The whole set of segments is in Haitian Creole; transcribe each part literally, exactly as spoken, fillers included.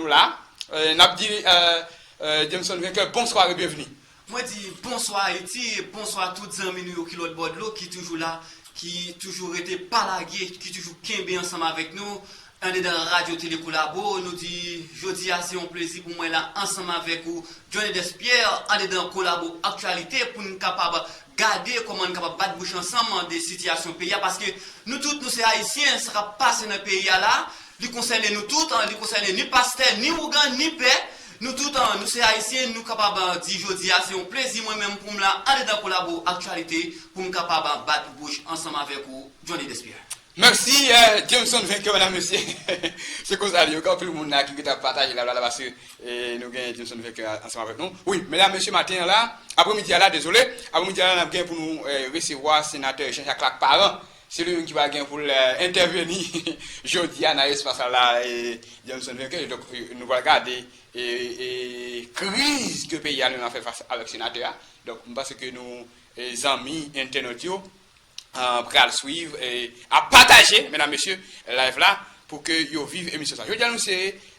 Nou la, euh, n ap di euh, euh, Jameson Vainqueur, bonswa e byenvini. Mwen di bonswa Ayiti, e bonswa tout zanmi nou yo ki lòt bò dlo, ki toujou la, ki toujou rete pa lage, ki toujou kenbe ansanm avèk nou andedan Radyo Tele Kolabo. Nou di jodi a se yon plezi pou mwen la ansanm avèk ou, Johnny Despierre, andedan Kolabo Aktyalite, pou n kapab gade kòman n kapab bat bouch ansanm de sitiyasyon peyi a, paske nou tout nou se Ayisyen, sa k ap pase nan peyi a la, li konsène nou tout, li konsène ni pastè, ni ougan, ni pè. Nou tout nou se Ayisyen, nou kapab di jodi a se yon plezi mwen menm pou m la andedan Kolabo Aktyalite pou m kapab bat bouch ansanm avèk ou, Johnny Despierre. Mèsi, euh, Jameson Vainqueur, medam, mesye. Se konsa li ye, gen anpil moun la ki gentan pataje la, la, la, paske eh, nou gen Jameson Vainqueur ansanm avèk nou. Wi, medam, mesye, maten an la, apremidi a la, dezole, apremidi a la, n ap gen pou nou eh, resevwa senatè Jean Jacques Lac Parent. Se li menm ki va gen pou l eh, entèveni jodi a nan espas la, eh, Jameson Vainqueur. Donk, eh, nou pral gade eh, eh, kriz ke peyi a li menm ap fè fas avèk senatè a. Donk, m panse ke nou, eh, zanmi entènot yo, eh, pral swiv, eh, ap pataje, medam, mesye, live la, pou ke yo viv emisyon sa. Jodi a nou se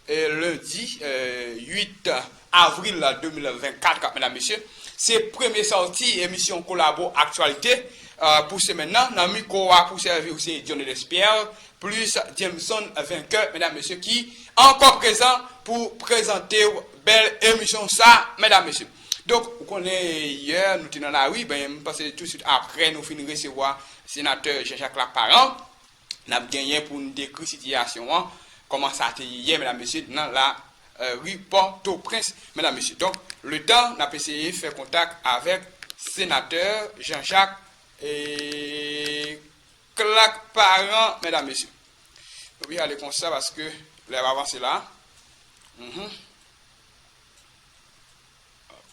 eh, lendi eh, uit avril de mil vennkat, medam, mesye. Se premye sòti emisyon Kolabo Aktyalite eh, pou semèn nan. Nan mikwo a pou sèvi w se Johnny Despierre, plis Jameson Vainqueur, medam, mesye, ki ankò prezan pou prezante w bèl emisyon sa, medam, mesye. Donk, ou konnen yè, nou te nan lari, ben, m panse tousuit aprè nou fin resevwa senatè Jean Jacques Laparent, n ap genyen pou n dekri sitiyasyon an, kòman sa te ye yè, medam, mesye, nan la eh, ri Pòtoprens, medam, mesye. Donk, letan n ap eseye fè kontak avèk senatè Jean Jacques eh, Laparent, medam, mesye. Nou oblije ale konsa paske lè ap avanse la. Mhm.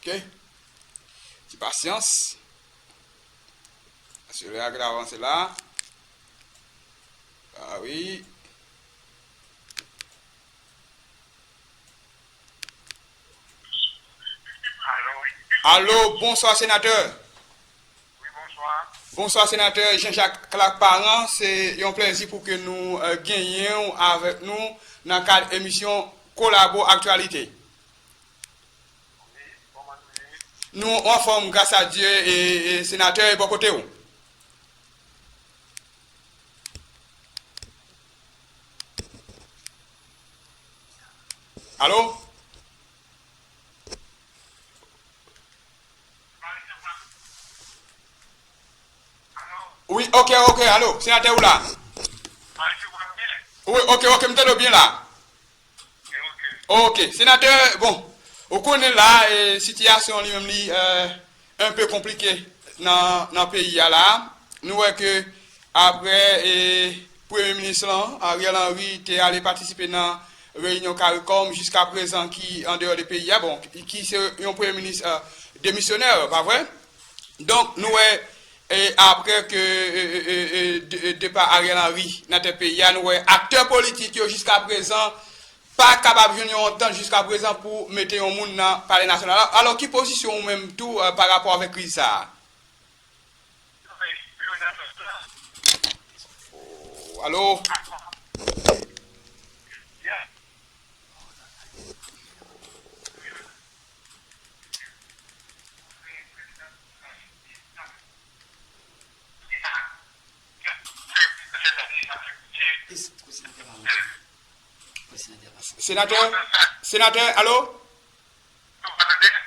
Ok. Ti pasyans. Paske lè ap avanse la. Ah wi. Alo, bonswa, senatè. Bonswa, senatè Jean Jacques Laparent. Se yon plèzi pou ke nou eh, genyen w avèk nou nan kad emisyon Kolabo Aktyalite. Nou anfòm, gras a Dye, e, e senatè, e bò kote w? Alo? Wi, ok, ok, alo, senatè ou la? Wi, ok, ok, m tande w byen la. Ok, senatè, bon, ou konnen la, eh, sitiyasyon li menm li eh, enpe konplike nan, nan peyi a la. Nou wè ke aprè eh, premye minis lan, Ariel Henry, te ale patisipe nan reyinyon CARICOM jiska prezan ki andeyò de peyi a, bon, ki se yon premye minis eh, demisyonè, pa vre? Donk, nou wè, e, aprè ke e, e, e, e, de- depa Ariel Henry nan tèt peyi a, nou wè aktè politik yo jiska prezan pa kapab jwenn yon antant jiska prezan pou mete yon moun nan Palè Nasyonal la. Alò, ki pozisyon ou menm tou eh, pa rapò avèk kriz sa a? Alo? Senatè, senatè, alo?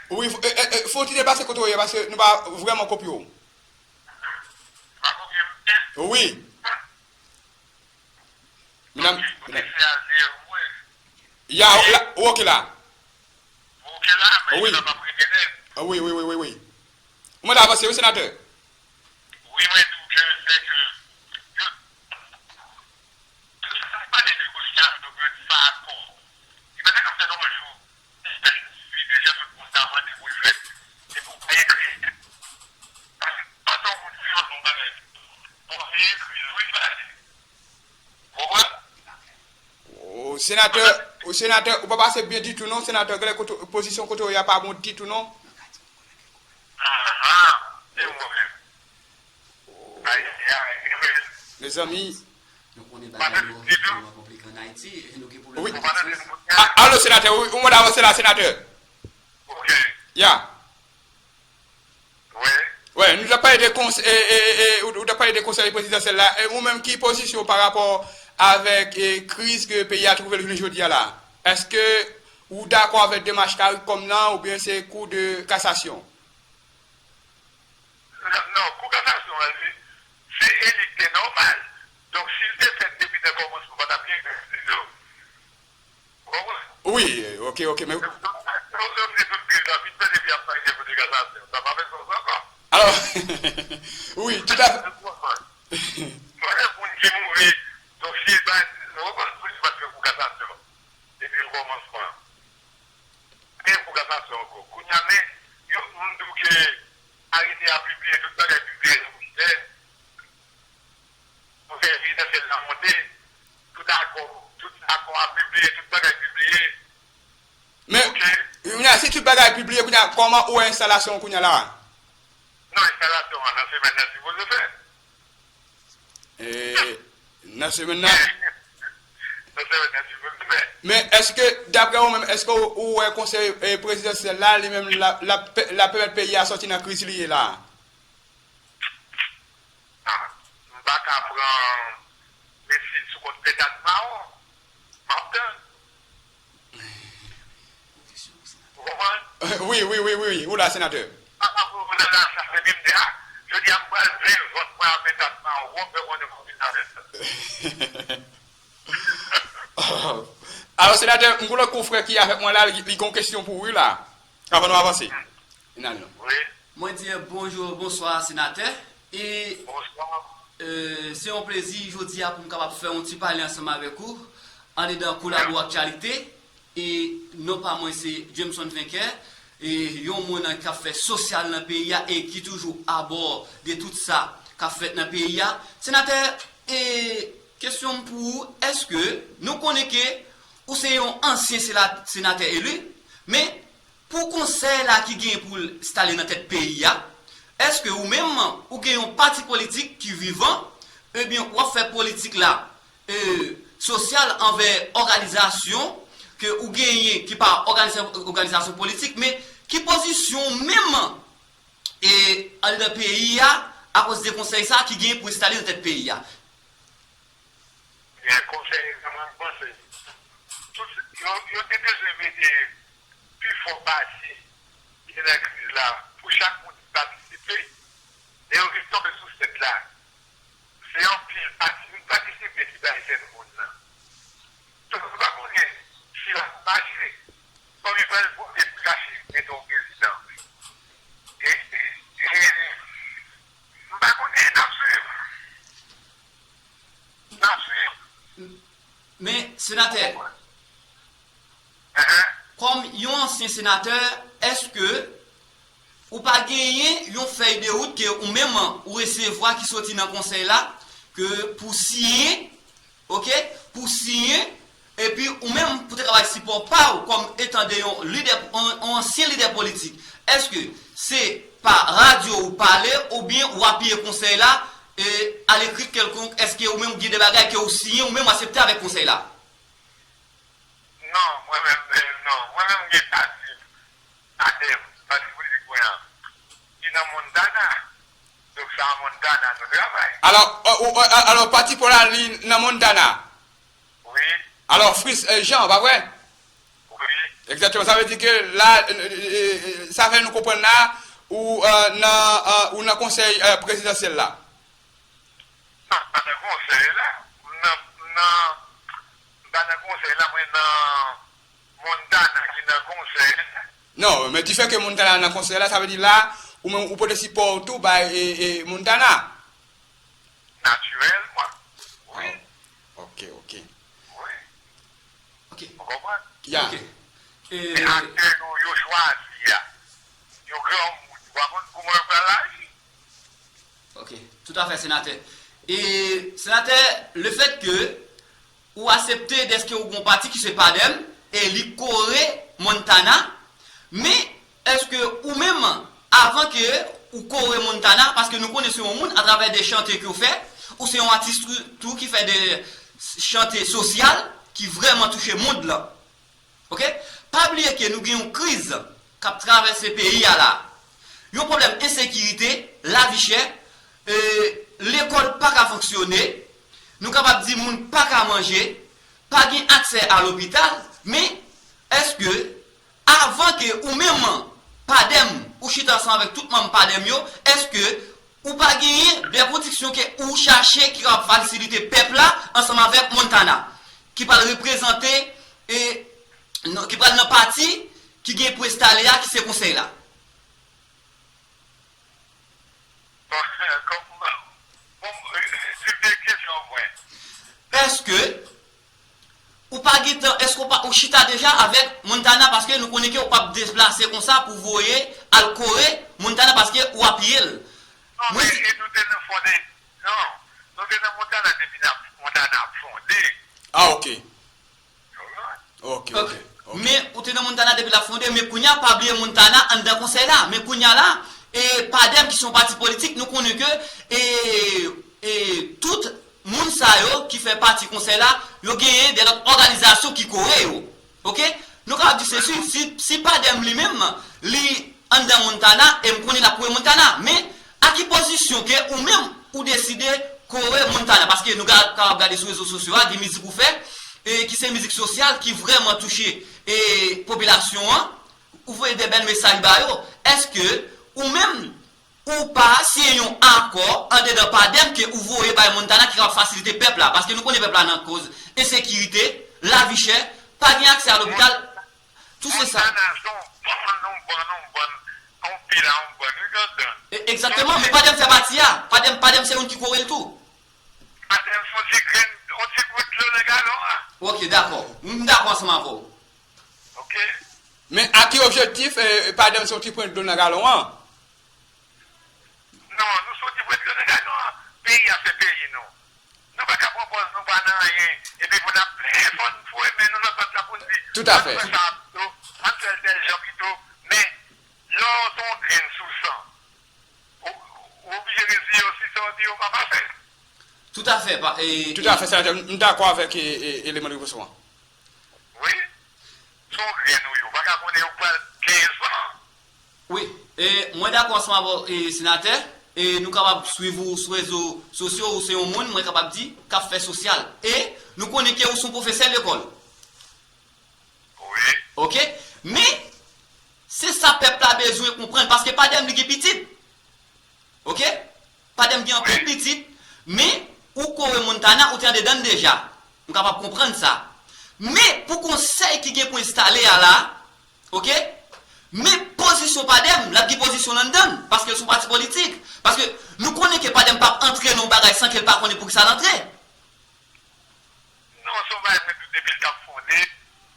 Wi, fò w ti deplase kote w ye, paske nou pa vrèman kopye w. Wi. Medam, medam. Ya, ou la, ou ok la? Wi. Wi, wi, wi, wi, wi. Ou mande avanse, wi, senatè. Wi, mwen di w ke lè ke yo, yo, sa pale negosyasyon, yo di pa akò. Li pa ta ka fè yon jou, li deja tout moun ta mande pou l fèt. Se pou pa ekri. Paske pandan yon moun di yon non bagay, bon, se ekri, wi, pale. Ou wè? O, senatè, o, senatè, ou pa pase byen ditou non, senatè, genlè kote, pozisyon kote w ye a pa bon ditou non. Aha, se mwen menm. Ay, ay, ay. Mezanmi. Nou konnen bagay yo vrèman konplike. An Ayiti, nou gen pwoblèm. Wi. A- Alo, senatè, wi, ou mande avanse la, senatè. Ok. Ya. Wi. Wi, nou t ap pale de kons- e, e, e, ou, ou t ap pale de konsèy prezidansyèl la. E ou menm, ki pozisyon w pa rapò avèk e, kriz ke peyi a twouve l jounen jodi a la? Èske ou dakò avèk demach CARICOM nan oubyen se kou de kasasyon? Non, non, kou kasasyon an, li, se eli k te nòmal. Donk, si l te fèt depi nan kòmansman, pa t ap gen kriz yo. Ou konprann? Wi, ok, ok, men. Yo, yo, yo, tout kriz la, fin fèt epi ap pale de kou de kasasyon. Sa pa fè sans ankò. Alò, wi, toutafè. Mwen, moun ki mouri, donk, si l pa, ou konprann, si l pa t fè kou kasasyon depi l kòmansman. Gen kou kasasyon ankò. Kounye a, men, yo, m di w ke arete a pibliye, tout bagay pibliye nan Mistè. Konsèy prezidansyèl la monte, tout akò, tout akò a pibliye, tout bagay pibliye. Men, ok, kounye a, si tout bagay pibliye, kounye a, kòman ou wè enstalasyon w kounye a la? Non, enstalasyon an nan semèn nan sipoze fèt. E, nan semèn nan? Nan semèn nan sipoze fèt. Men, èske, daprè ou menm, èske ou, ou wè konsèy e, prezidansyèl la, li menm, l ap, l ap pè- l ap pèmèt peyi a sòti nan kriz li ye la? Ah, m pa ka pran resil sou kont pètat mawon. M ap tann. Ou konprann? Wi, wi, wi, wi, wi. Ou la, senatè. M ap tann pou nan la, sa fè menm de a. Jodi a, m pral plen vant mwen a pètat mawon. Ou konprann, mwen konnen m ap vin avè sa. Alò, senatè, m gen lòt konfrè ki avèk mwen la, li, li gen yon kesyon pou ou, wi, la. Avan nou avanse. N ale non. Wi. Mwen di bonjou, bonswa, senatè. E, Bonswa. E, se yon plezi jodi a pou m kapab fè yon ti pale ansanm avèk ou andedan Kolabo Aktyalite. E non pa mwen se Jameson Vainqueur, e yon moun k ap fè sosyal nan peyi a e ki toujou abò de tout sa k ap fèt nan peyi a. Senatè, e kesyon m pou ou, èske nou konnen ke ou se yon ansyen sela- senatè eli, men pou konsèy la ki genyen pou l enstale nan tèt peyi a, èske ou menm ou gen yon pati politik ki vivan, ebyen w ap fè politik la e, sosyal anvè òganizasyon ke ou genyen ki pa òganiza- òganizasyon politik, men ki pozisyon w menm e, anndan peyi a akoz de konsèy sa ki genyen pou enstale nan tèt peyi a? Gen konsèy sa mwen panse. Tout, yo, yo te bezwen mete pi fò pati ki te nan kriz la pou chak moun ki patisipe. Men yo vin tonbe sou sèt la. Se anpil pati, moun patisipe ki bay sèt moun nan. Donk, nou pa konnen si l ap mache. Kòm yo pral vote pou chache mete yon prezidan. E, e, e, m pa konnen, n ap swiv. N ap swiv. Men, senatè, kòm yon ansyen senatè, èske ou pa genyen yon fèy de wout ke ou menm ou resevwa ki soti nan konsèy la, ke pou siyen, ok, pou siyen, epi ou menm pou te ka bay sipò pa w kòm etan de yon lidè, yon, yon ansyen lidè politik? Èske se pa radyo ou pale oubyen ou apiye konsèy la e, alekri kèlkonk? Èske ou menm gen de bagay ke ou siyen, ou menm aksepte avèk konsèy la? Non, mwen menm, eh, non, mwen menm gen pati m, adè m, pati politik mwen an, ki nan Montana. Donk, se a Montana nou travay. Alò, o, o, o, alò, pati pa w la, li nan Montana? Wi. Alò, Fritz, eh, Jean, pa vre? Wi. Egzakteman. Sa vle di ke la, eh, eh, eh, sa fè nou konprann la, ou, eh, nan, eh, ou nan konsèy, eh, prezidansyèl la? Non, m pa nan konsèy la. M nan, m nan, m pa nan konsèy la, mwen nan Montana ki nan konsèy la. Non, men difè ke Montana nan konsèy la, sa vle di la, ou menm ou pote sipò w tou bay, e, e, Montana. Natirèlman. Wi. Oh, ok, ok. Wi. Ok. Ou konprann? Ya. Ok. E men aktè yo, yo chwazi a, yo granmoun, ou pa konn kòman yo pral aji. Ok, toutafè, senatè. E, senatè, lefètke ou aksepte dèske ou gon pati ki se PADM, e li kore Montana, men èske ou menm, avan ke ou kore Montana, paske nou konnen se yon moun atravè de chante ke w fè, ou se yon atis tou, tou ki fè de chante sosyal, ki vrèman touche mond lan. Oke? Pa bliye ke nou gen yon kriz k ap travèse peyi a la. Yon pwoblèm ensekirite, lavi chè, e, lekòl pa ka fonksyone, nou kapab di moun pa ka manje, pa gen aksè a lopital, men èske avan ke ou menm, Padèm, ou chita ansanm avèk tout manm Padèm yo, èske ou pa genyen de pwodiksyon ke ou chache ki kapab fasilite pèp la ansanm avèk Montana, ki pral reprezante, e, non, ki pral nan pati ki gen pou enstale a, ki se konsèy la? Bon, kòm, bon, si w te kesyon mwen. Èske ou pa gentan, èske ou pa, ou chita deja avèk Montana, paske nou konnen ke ou p ap deplase konsa pou voye al kore Montana, paske ou apiye l. Non, mwen men, e nou te nan fonde, non, nou te nan Montana depi n ap, Montana ap fonde. Ah, ok. Ok, ok, ok. Men ou te nan Montana depi l ap fonde, men kounye a, pa bliye Montana anndan konsèy la. Men kounye a la, e, Padèm ki se yon pati politik, nou konnen ke, e, e, tout moun sa yo ki fè pati konsèy la, yo genyen de lòt òganizasyon ki kore yo. Oke? Nou kapab di se si, si, si Padèm li menm, li anndan Montana, e m konnen l ap kore Montana. Men, a ki pozisyon ke ou menm ou deside kore Montana? Paske nou ga-, kapab gade sou rezo sosyo a, gen mizik ou fè, e ki se mizik sosyal ki vrèman touche, e, popilasyon an, ou voye de bèl mesaj ba yo. Èske ou menm, ou pa siyen yon akò andedan Padèm ke ou voye bay Montana ki kapab fasilite pèp la? Paske nou konnen pèp la nan koz ensekirite, lavi chè, pa gen aksè a lopital, tout se sa. Montana se yon bann, yon bann, yon bann, yon pil a yon bann, wi, Jordan. E, egzakteman, men Padèm fè pati a. Padèm, Padèm se youn ki kore l tou. Padèm se yon ti grenn, yon ti gout dlo nan galon an. Ok, dakò. M dakò ansanm avè w. Ok. Men a ki objektif, e, Padèm se yon ti pwen dlo nan galon an? Non, nou soti prèske nan galon an. Peyi a se peyi nou. Nou pa ka pran pòz nou pa nan anyen. Epi pou n ap plenyen fò n foure men nou nan sant la pou n di, tout à fait, ann fè sa pito, ann fè l tèl jan pito. Men, lè w se yon grenn sou san, ou, ou oblije reziye w si sa w di yo pa pase. Tout à fait, pa, e, tout à fait, senatè, m dakò avèk, e, e, eleman de repons ou an. Wi. Se yon grenn ou ye, ou pa ka konnen ou pral kenz an. Wi, e mwen dakò ansanm avè w, e, senatè, e nou kapab swiv ou sou rezo sosyo, ou se yon moun, mwen kapab di, k ap fè sosyal. E nou konnen ke ou se yon pwofesè lekòl. Wi. Oke? Men, se sa pèp la bezwen konprann, paske Padèm li gen pitit. Oke? Padèm gen anpil pitit, men ou kore Montana, ou te andedan l deja. M kapab konprann sa. Men pou konsèy ki gen pou enstale a la, oke? Men pozisyon Padèm, l ap gen pozisyon l anndan l, paske l se yon pati politik. Paske nou konnen ke Padèm p ap antre nan yon bagay san ke l pa konnen poukisa l antre. Non, se yon bagay mwen tou depi l t ap fonde,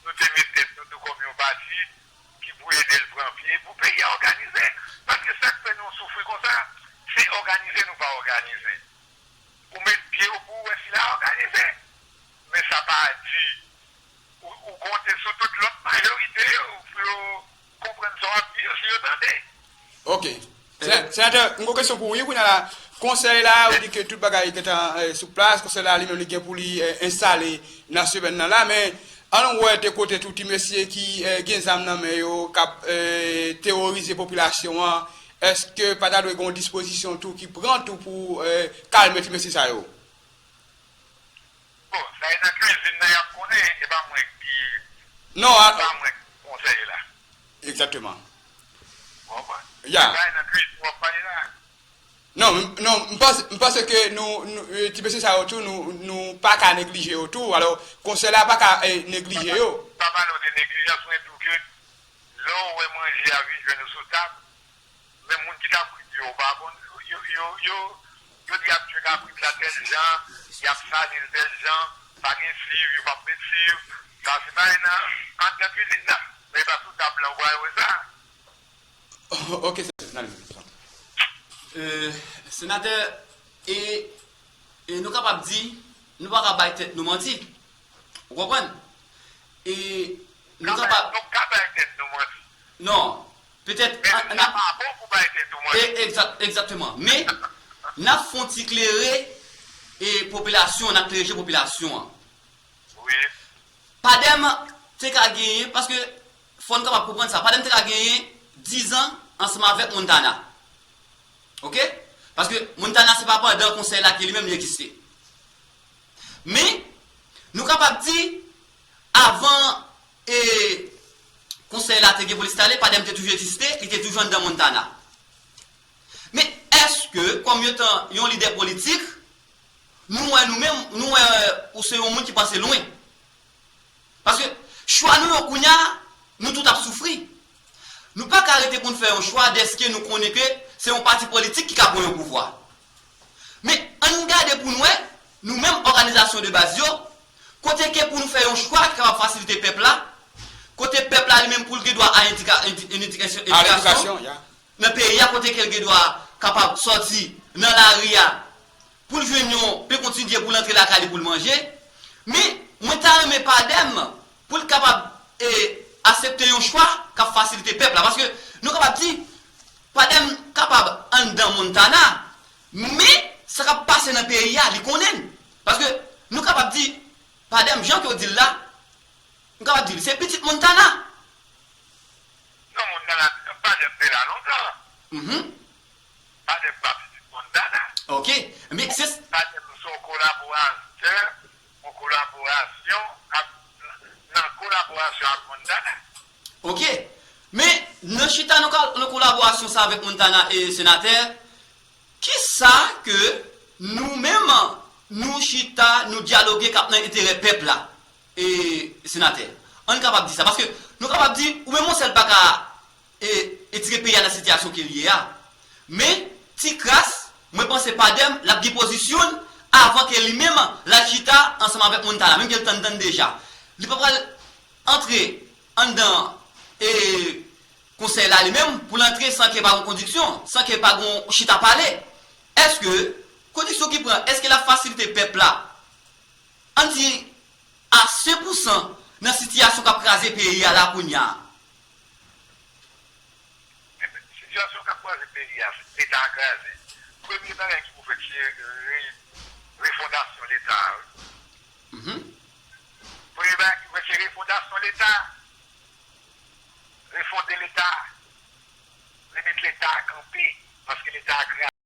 nou te met tèt nou tou kòm yon pati ki pou ede l pran pye, pou peyi a òganize. Paske sa k fè nou soufri konsa, se òganize nou pa òganize. Ou met pye w pou w wè si l a òganize. Men sa pa di ou, ou konte sou tout lòt majorite yo pou yo konprann sa w ap di yo, si yo tande. Ok. Senatè, m gon kesyon pou ou, wi, kounye a la. Konsèy la, ou di ke tout bagay gentan, eh, sou plas. Konsèy la, li menm, li gen pou li, eh, enstale nan semèn nan la. Men, ann wè de kote tou ti mesye ki, eh, gen zam nan men yo, k ap, eh, teworize popilasyon an. Èske pa ta dwe gen yon dispozisyon tou ki pran tou pou, eh, kalme ti mesye sa yo? Bon, sa e nan kwizin nan y ap konnen, e pa mwen ki, non, a, e pa mwen ki konsèy la. Egzakteman. Ou konprann? Ya. Sa e nan kwizin w ap pale la. Non, m, non, m panse, m panse ke nou, nou, eh, ti mesye sa yo tou, nou, nou pa ka neglije yo tou. Alò, konsèy la pa ka, eh, neglije yo. Pa pale w de neglijans, mwen di w ke lè w wè manje a vin jwenn ou sou tab, men moun ki t ap ri di yo pa konn, yo, yo, yo, yo di y ap tchwe kabrit la tèl jan, y ap sale l tèl jan, pa gen siv, yo p ap met siv. Sa se bagay nan, ann, nan kwizin nan. Men e pa sou tab la ou pral wè sa. Ok, senatè, n ale. Euh, senatè, e, e nou kapab di, nou pa ka bay tèt nou manti. Ou konprann? E nou kapab, nou ka bay tèt nou manti. Non. Petèt, men sa pa bon pou bay tèt ou manti. E, egzak-, egzakteman. Men, n ap fè yon ti klere, e popilasyon, n ap klere je popilasyon an. Wi. Padem te ka genyen, paske fò n kapab konprann sa, Padem te ka genyen dizan ansanm avèk Montana. Oke? Paske Montana se pa pandan konsèy la ke li menm li egziste. Men, nou kapab di, avan e konsèy la te gen pou l enstale, Padem te toujou egziste, li te toujou anndan Montana. Men èske, kòm etan yon lidè politik, nou wè nou menm, nou wè ou se yon moun ki panse lwen? Paske chwa nou yo kounye a, nou tout ap soufri. Nou pa ka rete pou n fè yon chwa dèske nou konnen ke se yon pati politik ki ka pran yon pouvwa. Men ann gade pou n wè, nou menm òganizasyon de baz yo, kote ke pou nou fè yon chwa ki kapab fasilite pèp la, kote pèp la li menm pou l gen dwa a endika- endi- endikasyon- A edikasyon, edikasyon, ya. Nan peyi a, kote ke l gen dwa kapab sòti nan lari a pou l jwenn yon pen kontinye pou l antre lakay li pou l manje. Men, mwen ta renmen Padem pou l kapab e, aksepte yon chwa k ap fasilite pèp la. Paske nou kapab di, Padem kapab anndan Montana, men sa k ap pase nan peyi a, li konnen l. Paske nou kapab di, Padem, jan ke w di l la, nou kapab di l se pitit Montana. Non, Montana, Padem te la lontan. Mhm. Padem pa pitit Montana. Ok. Men se Padem se yon kolaboratè, yon kolaborasyon ak, nan kolaborasyon ak Montana. Ok. Men nan chita nan kol- nan kolaborasyon sa avèk Montana e senatè, kisa ke nou menm nou chita, nou dyaloge k ap nan enterè pèp la? E senatè, ann kapab di sa, paske nou kapab di, ou menm yon sèl pa ka e, e tire peyi a nan sitiyasyon ke l ye a. Men, ti kras, mwen panse Padem, l ap gen pozisyon l avan ke li menm l al chita ansanm avèk Montana, menm ke l tann tann deja. Li pa pral antre anndan e, konsèy la li menm, pou l antre san ke pa gen kondiksyon, san ke pa gen chita pale. Èske kondiksyon ki pran, èske l ap fasilite pèp la, ann di, a sen pou san nan sitiyasyon k ap kraze peyi a la kounye a? Sitiyasyon k ap kraze peyi a, Leta a kraze. Premye bagay ki pou fèt, se re- refondasyon Leta a, wi. Mhm. Premye bagay ki pou fèt, se refondasyon Leta a.